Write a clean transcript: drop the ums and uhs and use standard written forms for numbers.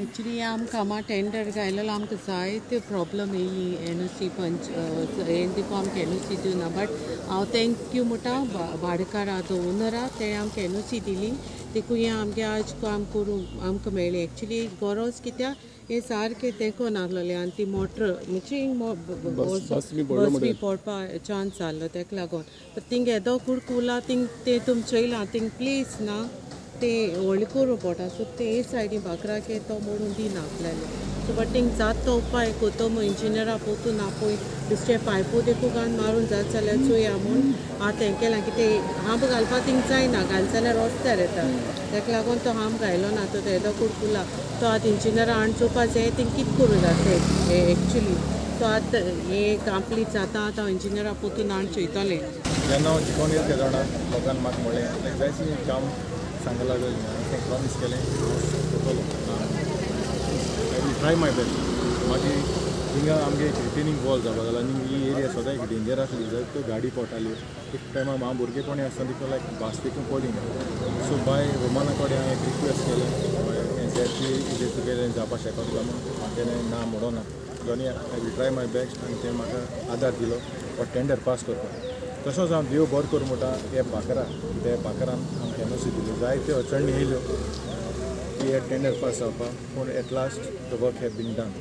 Actually आमकां कामां tender घायलेलो आमकां जायते प्रॉब्लम येयली एनओसी पंच हें देखून आमकां एनओसी दिवना. बट हांव thank you म्हणटा भाडेकारा जो ओनर आहा तेणें आमकां एनओसी दिली देखून हें आमगे आज काम करूंक आमकां मेळ्ळें. एक्चुली गरज कित्याक हें सारकें तेंकोन आहलोलें आनी ती मोटर म्हणजे बस बी पडपा चान्स जाल्लो तेका लागून. थिंग येदो कुडकुला थिंग तें तुमी चोयलां थिंग प्लेस ना ते व्हडलें करूं पडटा. सो ते हे सायडीन भाकराक तो मोडून दिना आपल्याले. सो बट थिंग जाता तो उपाय कोतो इंजिनियरा पोतून आपोय दुसरे पायपू देखून घालून मारून जात जाल्यार चोया म्हूण आतां हें केलां की ते हांब घालपा थिंग जायना, घाल जाल्यार रस्त्यार येता तेका लागून तो हांब घायलो ना. तो येदो कुडकुला तो आतां इंजिनियरा हाण चोवपा जाय थिंग कितें करूं जाता एक्चुली. सो आतां हें कंप्लीट जाता आतां इंजिनियरा पोतून हाण चोयतलें. जेन्ना हांव जिकोन येयलें तेदोणा लोकांनी म्हाका म्हणलें लायक जायतें काम सांगला लागलें तें प्रॉमीस केलें करतलो, I will try my best. मागीर हिंगा आमगे एक रिटेनिंग वॉल जावपा जालो आनी ही एरिया सदां एक डेंजर आसली, जाल्यार त्यो गाडी पडटाल्यो. एक टायमार हांव भुरगेपणी आसतना तितून लायक भास देखून पडली. सो बाय रोमाना कडेन हांवें एक रिक्वेस्ट केलें हें जातली तुगेलें जावपाक शकतलो म्हूण, तेणें ना म्हणो ना. दोनी I will try my best आनी तें म्हाका आदार दिलो हो टेंडर पास करपाक. तसोच हांव देव बरो करूं म्हणटा हे भाकरा, त्या भाकरान आमकां एनओसी दिल्यो, जायत्यो अडचणी येयल्यो की हे टेंडर पास जावपाक, पूण at last the work have been done.